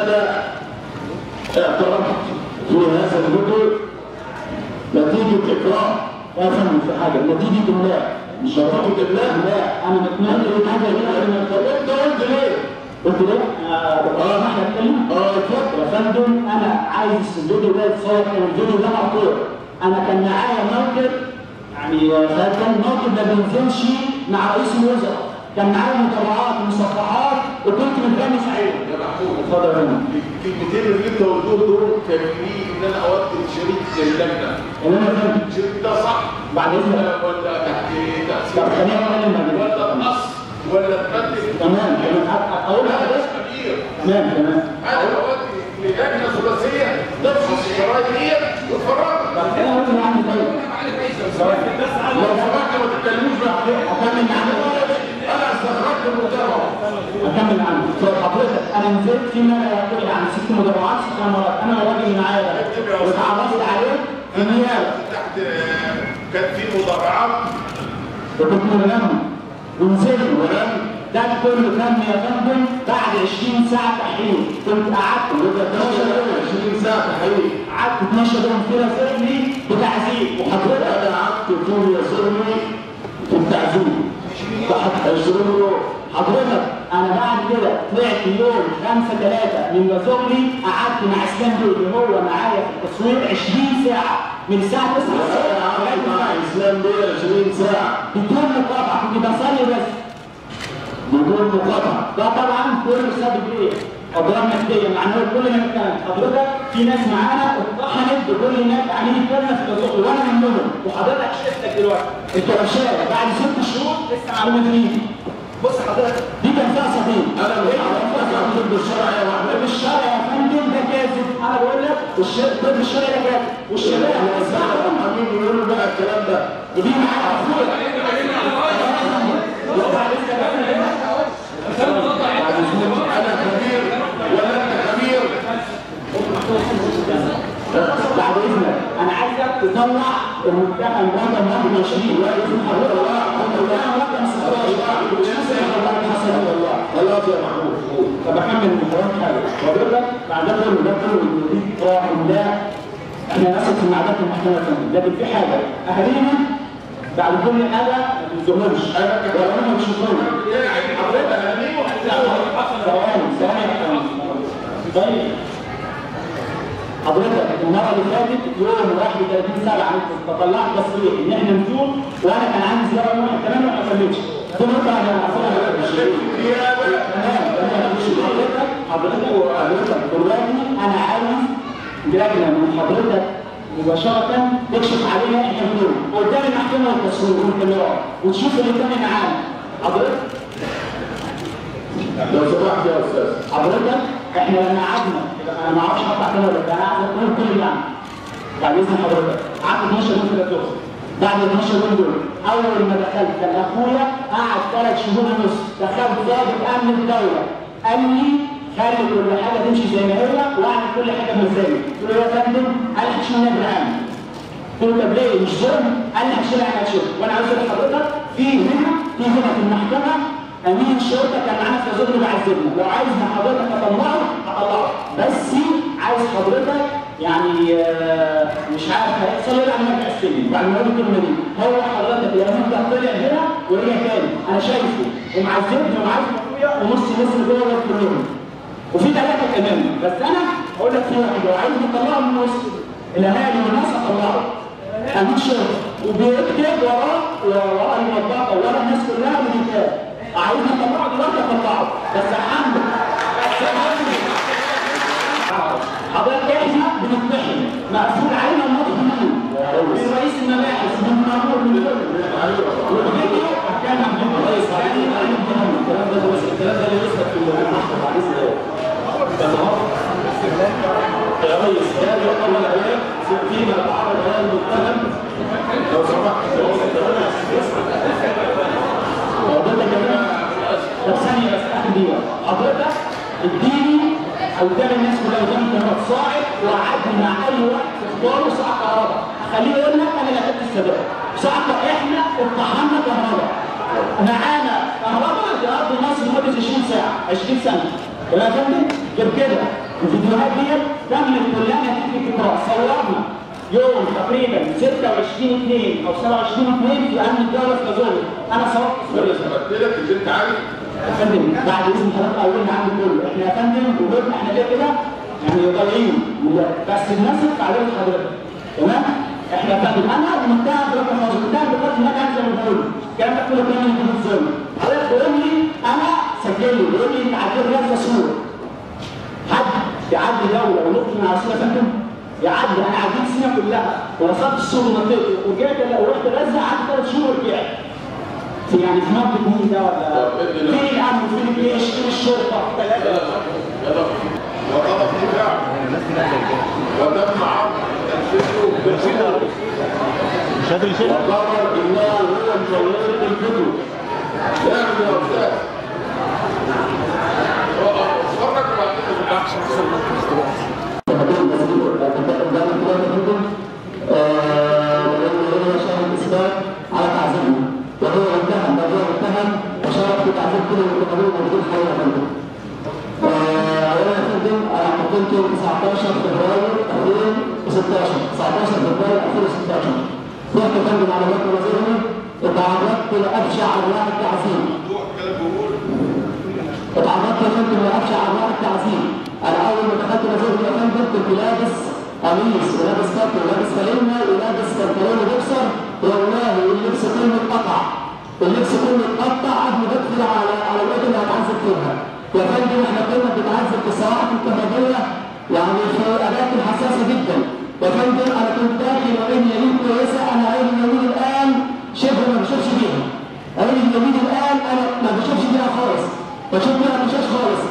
انا اعترفت في هذا الفيديو نتيجة اكراه. يا فندم في حاجة، نتيجة املاء. مش نتيجة املاء؟ لا، انا متمنى حاجة دي. طب انت قلت ليه؟ قلت ليه؟ اسمح لي اتكلم؟ اتفضل. يا فندم انا عايز الفيديو ده يتصور، الفيديو ده مقطوع. انا كان معايا موكب، يعني كان موكب ما بينزلش مع رئيس الوزراء، كان معايا مدرعات ومصفحات وكنت متغمس عليهم. يا محمود اتفضل يا فندم. الكلمتين اللي انت قلتهم دول كافيين ان انا اودي الشريط للجنة. تمام يا فندم. الشريط ده صح؟ بعد اذنك. ولا تحت تاثير؟ طب خليني اتكلم بعد اذنك. ولا اتقص ولا اتبدل؟ تمام تمام. اقول لحضرتك كبير. تمام تمام. انا اودي للجنة ثلاثية تفحص الشرايط ديت وتفرجها. طب انا اقول اللي عندي. طيب لو سمحت ما تتكلموش بقى. اكمل معاك. انا استغربت المتابعة. اكمل عنه. حضرتك انا نزلت في ما يقل عن 6 مدرعات 6 مرات، انا والراجل اللي معايا ده واتعرفت عليه في النيابة. تحت كان في مدرعات وكنت مغنم ونزلت ده كله تم يا فندم بعد 20 ساعة تحقيق. كنت قعدت 20 ساعة تحقيق، قعدت 12 يوم في راسلني بتعذيب. وحضرتك انا قعدت طول ياسرني في التعذيب تحت 20 يوم. حضرتك انا بعد كده طلعت يوم 5/3 من بازوغلي، قعدت مع اسلام بيه اللي هو معايا في التصوير 20 ساعة من الساعة 9 الصبح. قعدت مع اسلام بيه 20 ساعة بدون مقاطعه، كنت بصلي بس بدون مقاطعه. ده طبعا كله بسبب ايه؟ اضرار مادية، مع ان كل ما كان حضرتك في ناس معانا اتطحنت بكل الناس قاعدين يتكلموا في بازوغلي وانا منهم. وحضرتك شفتك دلوقتي الكرشات بعد 6 شهور لسه معلومة فيه. بص حضرتك دي كان فيها صديق. انا مش عارف الطب الشرعي يا محمود. الطب الشرعي يا فندم ده كاذب، انا بقول لك الطب الشرعي ده كاذب. والشباب مين يقولوا بقى الكلام ده؟ ودي معايا اخويا. انا خبير ولا انت خبير؟ بعد اذنك انا عايزك تطلع المتهم رقم 21 واسم حضرتك المتهم رقم 16. خلاص يا محمود. طب اكمل من حاجة حضرتك. بعد ده كله ده كله دي لا احنا للاسف في المعدات المحكمة يا فندم، لكن في حاجة اهالينا بعد كل حاجة ما بينزلهمش ولا هم بيشوفونا. حضرتك ثواني ثواني. طيب حضرتك المرة اللي فاتت يوم 31/7 طلعت تصريح ان احنا نزور، وانا كان عندي زيارة يوم 1/8 وما كملتش. دي نقطة انا عارفها. تمام تمام. حضرتك دلوقتي انا عاوز لجنة من حضرتك مباشرة تكشف علينا احنا كلنا قدام المحكمة والتصوير والكاميرات وتشوف اللي تم معانا. حضرتك لو سمحت يا استاذ. حضرتك احنا لما قعدنا، انا ما اعرفش اقطع كده ولا انا قاعد اقول كل اللي عندي. بعد اذن حضرتك قعدت 12 يوم في الدكتور. بعد 12 يوم دول اول ما دخلت كان اخويا قعد 3 شهور ونص. دخلت ضابط امن الدولة قال لي خلي كل حاجة تمشي زي ما هي واعمل كل حاجة بمزاجي. قلت له يا فندم، قال لي هتشيل النائب العام. قلت له طب ليه مش ظلم؟ قال لي هتشيل انا هتشيل. وانا عاوز اقول لحضرتك في هنا في المحكمة امين الشرطة كان معانا في زوجنا بيعذبنا. لو عايز من حضرتك اطلعه هطلعه، بس عايز حضرتك يعني مش عارف هيحصل ايه لما ارجع السجن بعد ما اقول الكلمة دي. هو حضرتك الامين ده طلع هنا ورجع تاني، انا شايفه ومعذبني ومعذب اخويا ونص مصر جوه كلهم. وفي 3 كمان، بس انا هقول لك في واحد لو عايز نطلعه من وسط الاهالي والناس اطلعه. امين شرطه وبيكتب وراه المطبعة ورا الناس كلها بالكتاب. عايزنا نطلعه دلوقتي اطلعه، بس احمل بس احمل. حضرتك احنا بنطحن مقفول علينا المطحنين من رئيس المباحث من مامور من كله. والفيديو كان الرئيس الكلام ده الكلام ده اللي يثبت في المحكمة بعد اذن الله. يا ريس ده يقوم العلاج فيما تعرض هذا المتهم. لو سمحت حضرتك كمان. طب ثانية بس آخر دقيقة. حضرتك اديني قدام الناس كلها قدام الكاميرات صاعد وقعدني مع أي واحد اختاره صاع كهرباء، أخليه يقول لك أنا اللي أخدت السبب. صاع إحنا اطحنا كهرباء. معانا كهرباء في أرض مصر لمدة 20 ساعة، 20 سنة. تمام يا فندم؟ غير كده الفيديوهات دي تمت كلها نتيجة اكراه. صورنا يوم تقريبا 26/2 او 27/2 في امن الدولة في لاظوهري. انا صورت صورة. انا ثبت لك اللي انت عايزه يا فندم بعد اذن حضرتك. اولنا عندي كله احنا يا فندم وجودنا احنا كده كده يعني ضايعين، بس الناس عليهم حضرتك. تمام؟ احنا يا فندم انا متهم برقم 15، متهم بقتل هناك عندي زي ما بقول، الكلام ده كله كان من الظلم. حضرتك بيقول لي انا سجل لي، بيقول لي انت عديت غزة سور. حد يعدي دولة وينط من على سور يا فندم؟ يعدي، انا عديت سينا كلها ووصلت السور ونطيت ورجعت ورحت غزة قعدت 3 شهور ورجعت. يعني في منطق مين ده ولا فين الامن وفين الجيش فين الشرطة؟ وطلب دفاع وتم عرض الفيديو بالفيديو. مش قادر يشيلها. وقرر انه هو مصور الفيديو. يا استاذ اتفرج وبعدين على تعذيبنا، وهو متهم، هو متهم وشارك في تعذيب كل المتهمين الموجودين حاليا يا فندم. أولا يا فندم أنا اعتقلت يوم 19 فبراير 2016، 19 فبراير 2016. رحت يا فندم على مكتب وزيرنا، اتعرضت لأبشع أنواع التعذيب. اتعرضت يا فندم لأبشع أنواع التعذيب. أنا أول ما دخلت وزيرنا يا فندم كنت لابس قميص ولابس كاب ولابس فانلة ولابس بنطلون وبوكسر، والله اللبس كله اتقطع، اللبس كله اتقطع قبل ما ادخل على الاوضة اللي هتعذب فيها. يا فندم احنا كنا بنتعذب في الصواعق الكهربائية، يعني في اماكن حساسة جدا. يا فندم انا كنت داخل وعيني اليمين كويسة، انا عيني اليمين الان شبه ما بشوفش بيها. عيني اليمين الان انا ما بشوفش بيها خالص، بشوف بيها مشاش خالص.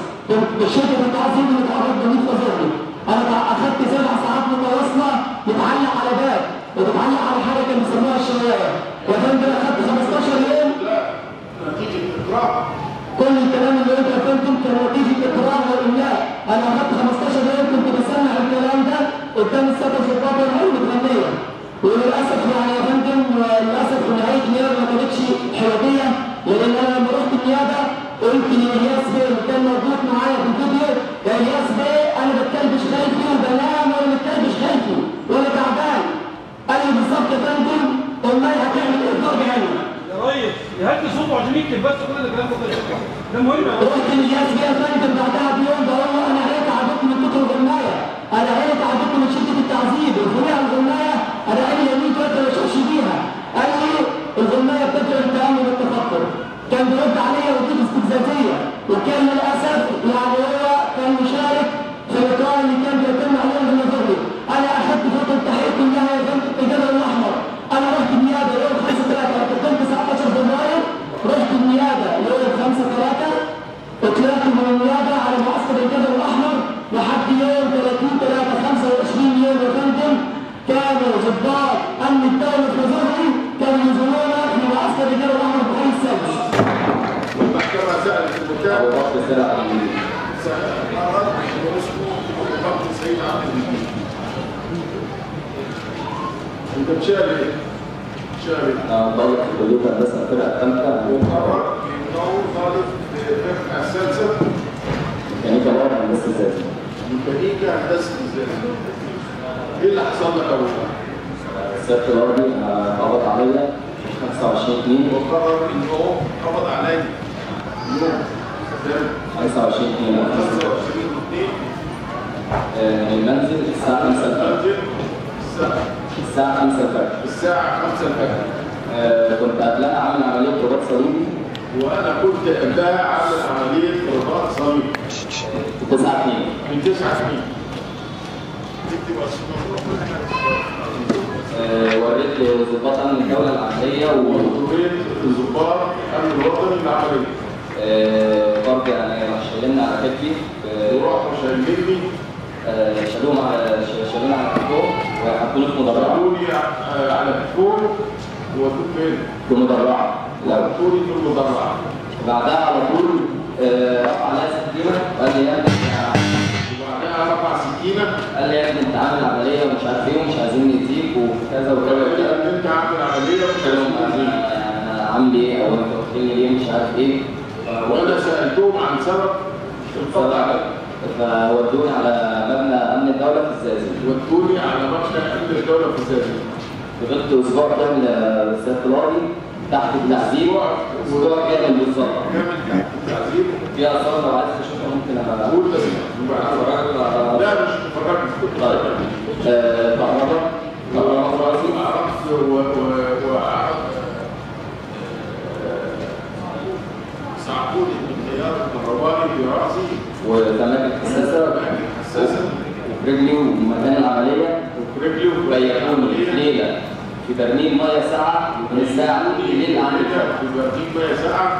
بالشدة التعذيب اللي اتعرضنا ليه في وزارتي. انا اخدت 7 ساعات متواصلة متعلق على باب وتتعلق على حاجة كان بيسموها الشوايه. يا فندم اخدت 15 يوم نتيجة اكراه. كل الكلام اللي قلته يا فندم كان نتيجة اكراه واملاء. انا اخدت 15 يوم كنت بسمع الكلام ده قدام السادة الضباط والعلوم الفنية. وللاسف يعني يا فندم للاسف نهاية النيابة ما كانتش حيادية، لان انا لما رحت النيابة قلت لالياس بيه اللي كان موجود معايا في الفيديو، يا الياس بيه انا بتكلبش خلفي وبنام وانا متكلبش خلفي وانا تعبان. قال لي بالظبط يا فندم امال هتعمل ايه في درج عيني؟ يا ريس يهدي صوته عشان يكتب بس كل الكلام ده ده مهم. رحت لالياس بيه يا فندم بعدها بيوم بقول له انا عيني تعبت من كتر الغنايه، انا عيني تعبت من شده التعذيب، الغنايه الغنايه انا عيني اليمين دلوقتي ما بشوفش بيها. قال لي الغنايه بتدعو للتامل والتفكر. كان بيرد عليا ردود استفزازيه، وكان للاسف يعني هو كان مشارك في الاجراء اللي كان بيتم عليه بالنظري. انا اخذت فترة التحقيق كلها يا فندم في الجبل الاحمر. انا رحت النيابة يوم 5/3، كنت 19 فبراير، رحت النيابة يوم 5/3، طلعت من النيابة على معسكر الجبل الاحمر لحد يوم 30/3، 25 يوم يا فندم. كانوا ضباط امن الدولة في نظري كانوا ينزلونا في معسكر الجبل الاحمر في حي السادس. والمحكمة سألت المتهم أبو بكر سيد عبد المجيد. سألت واسمه أبو بكر سيد عبد المجيد. أنت بتشتغل إيه؟ بتشتغل إيه؟ أنا طالب في كلية هندسة الفرقة الثالثة. وقررت إنه طالب في الفرقة الثالثة. ميكانيكا power هندسة الزلازل. ميكانيكا هندسة الزلازل. إيه اللي حصل لك يا أبو بكر؟ السيادة الأرضي قبض عليا 25/2. وقرر إنه قبض عليا يوم 25/2 من المنزل الساعة 5 الفجر. الساعة 5 الفجر. الساعة 5 الفجر. كنت قبلها عامل عملية رباط صليبي. وأنا كنت قبلها عامل عملية رباط صليبي. 9/2. من 9/2. وريت لظباط أمن الدولة العملية وريت لظباط أمن الوطني العملية. برضه يعني راح شايلنا على كتفي. وراحوا شايليني. شالوني على كتفهم وحطوني في مدرعة. شالوني على كتفهم وودوني فين؟ في مدرعة. وحطوني في المدرعة. بعدها على طول رفع عليا سكينة وقال لي يا ابني. وبعدها رفع سكينة قال لي يا ابني انت عامل عملية ومش عارف ايه ومش عايزين نأذيك وكذا وكذا وكذا. قال لي انت عامل عملية ومش عايزين نأذيك. انا عامل ايه او انت واخدني ليه مش عارف ايه. وانا سالتهم عن سبب القبض عليا. فودوني على الزقازيق. ودوني على مكتب امن الدولة في الزقازيق. فضلت اسبوع كامل سيادة القاضي تحت التعذيب، اسبوع كامل بالظبط. كامل تحت التعذيب. في اثار لو عايز تشوفها ممكن اقول بس. لا مش تفرجني. طيب كهرباء في راسي. رأس صعقوني بالتيار الكهربائي في راسي وتماكن حساسة وفي رجلي ومكان العملية وفي رجلي. وبيعوني في ليلة في برميل مية ساقعه من الساعة 2 بالليل عند الفجر. في برميل مية ساقعه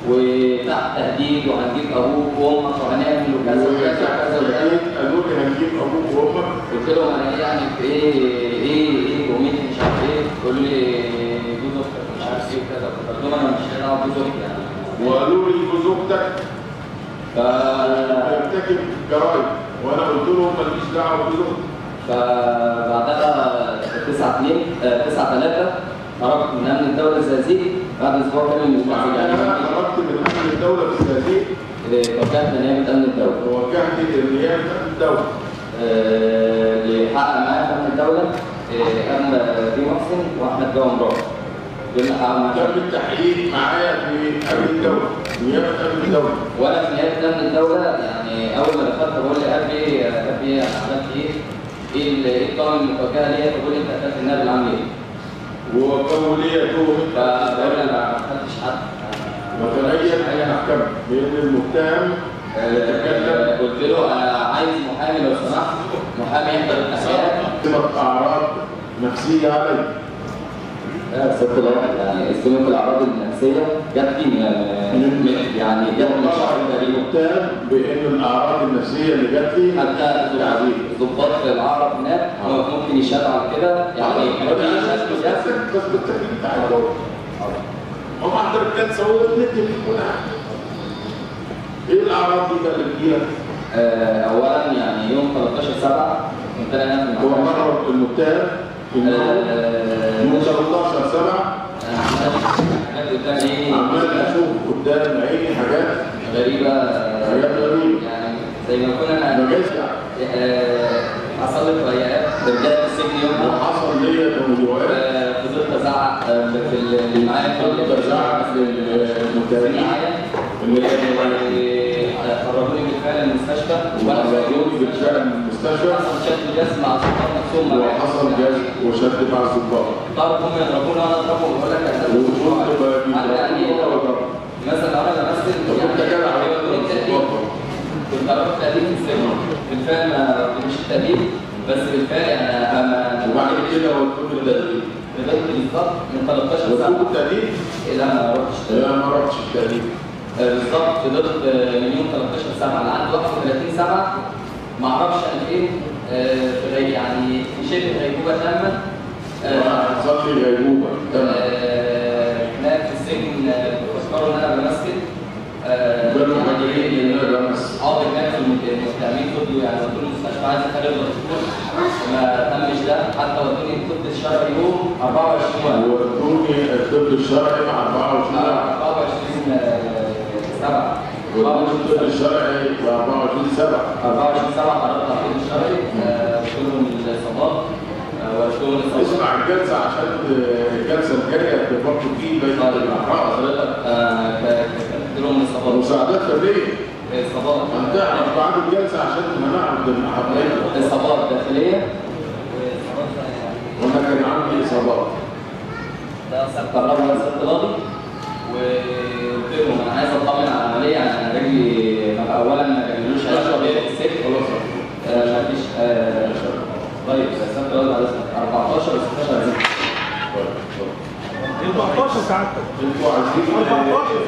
وتحت تهديد وهنجيب ابوك وامك وهنعمل وكذا وكذا وكذا وكذا. قالوا لي هنجيب ابوك وامك. قلت لهم انا ايه يعني في ايه ايه ايه ومين مش عارف ايه. قالوا لي جوز اختك مش عارف ايه وكذا. قلت لهم انا مش هلعب جوز اختي يعني. وقالوا لي جوز اختك بيرتكب جرائم وانا قلت لهم ماليش دعوه بجوز اختي. فبعدها 9/3 خرجت من امن الدولة الزقازيق بعد اسبوع كامل من التعذيب. يعني انا خرجت من امن الدولة في الزقازيق. توجهت لنيابه امن الدولة. توجهت لنيابه امن الدولة. اللي حقق معايا في امن الدولة امن دي محسن واحمد جوه مراد. دول اللي حققوا معايا. تم التحقيق معايا في امن الدولة، نيابة امن الدولة. وانا في نيابة امن الدولة يعني اول ما دخلت بقول لي قبل ايه انا عملت ايه؟ ايه القوانين المتوجهه ليا؟ فبقول لي انت قتلت النائب العام ليه؟ وقالوا لي تهمه. فبقول انا ما قتلتش حد. وتبين اي محكمة بان المتهم تكلم. قلت له انا عايز محامي لو سمحت، محامي يحضر التحقيقات. اعراض نفسية علي. سيادة القاضي يعني استلمت الاعراض النفسية جت لي يعني جت من شهر تقريبا. المتهم بان الاعراض النفسية اللي جت لي حتى الضباط العرب هناك ممكن يشهدوا على كده يعني. بس بالتحقيق بتاعهم هم حضر الجلسة هو بنتفق كل حاجة. ايه الاعراض دي بقى اللي بتجيلك؟ اولا يعني يوم 13/7 كنت انا هنا في المحكمة. هو مرة المتهم يوم 13/7 حاجات قدام عيني، عمال اشوف قدام عيني حاجات غريبة، حاجات غريبة يعني زي ما كنا انا حصل لي تهيؤات، رجعت السجن يومها وحصل لي تهيؤات. فضلت ازعق في اللي معايا، فضلت ازعق للمتهمين معايا، خرجوني بالفعل من المستشفى. وخرجوني بالفعل من المستشفى. حصل شد جزم مع الضباط نفسهم. وحصل جزم وشد مع الضباط. طرفهم يضربوني وانا اضربهم. بقول لك انا مثلا لو انا بمثل يعني كنت اروح تقديم في السجن. بالفعل ما مش التقديم بس بالفعل انا وبعد كده ودوني التقديم. فضلت بالظبط من 13 سنة. ودوك التقديم؟ لا ما رحتش التقديم. لا ما رحتش التقديم. بالظبط فضلت من يوم 13/7 لعند 31/7 ما اعرفش انا فين، في يعني في شبه غيبوبة تامة. حصل لي غيبوبة تامة. هناك في السجن بيفكروا ان انا بمثل. يعني اه هناك في المتهمين فضلوا يعني ودوني المستشفى عايز اخرج الدكتور ما تمش ده، حتى ودوني الطب الشرعي يوم 24 ودوني الطب الشرعي مع 24 24/7. ودوني الطب الشرعي 24/7. 24/7 قررت الطب الشرعي، قلت لهم الاصابات وقلت لهم الاصابات. اسمع الجلسة عشان الجلسة الجاية برضه في بين الاعراض. حضرتك كتبت لهم الاصابات. مساعدات فردية. اصابات. هتعرف بعد الجلسة عشان هنعرض حضرتك. اصابات داخلية واصابات يعني. وانا كان عندي اصابات. ده قررنا سيادة القاضي وقلت لهم انا عايز اطمن على العملية، يعني انا رجلي اولا ما بيعملوش علاج طبيعي في السجن. خلاص مفيش. طيب سيادة القاضي على 14 و16 عايزين. 14 ساعتك. انتوا عايزين 14.